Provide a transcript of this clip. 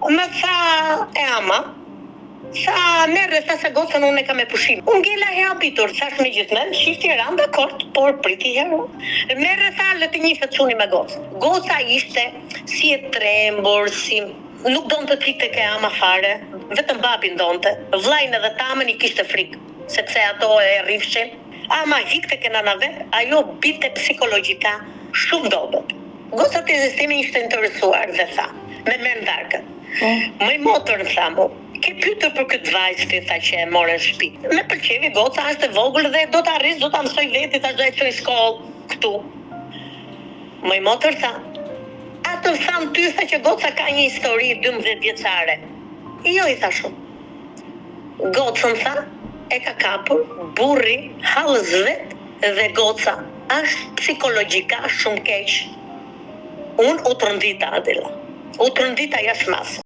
Më tha e ama, tha merre tha se gocën unë e kam me pushim. Unë ngela e habitur, thash me gjithë mend, çifti ranë dakord, por prit një herë. Merre tha le të njihet çuni me gocën. Goca ishte si e trembur, si nuk donte të ikte ke e ama fare, vetëm babin donte, vllain edhe t'amën i kishte frikë, sepse ato e rrifshin. Ama ikte ke nana vet, ajo binte psikologjika shumë dobët. Goca tezes time ishte interesuar dhe tha, me merr në darkë. Moj motër më tha mu, ke pyetur për këtë vajzë ti tha që e more në shtëpi. Me pëlqevi goca është e vogël dhe do ta rris, do ta mësoj veti, thash do e çoj në shkollë këtu. Moj motër tha, a të thanë ty tha që goca ka një histori 12 vjeçare. Jo i thash unë. Gocën tha e ka kapur burri hallës vet dhe goca është psikologjika shumë keq. Unë u trondita Adela. U trondita jashtë mase.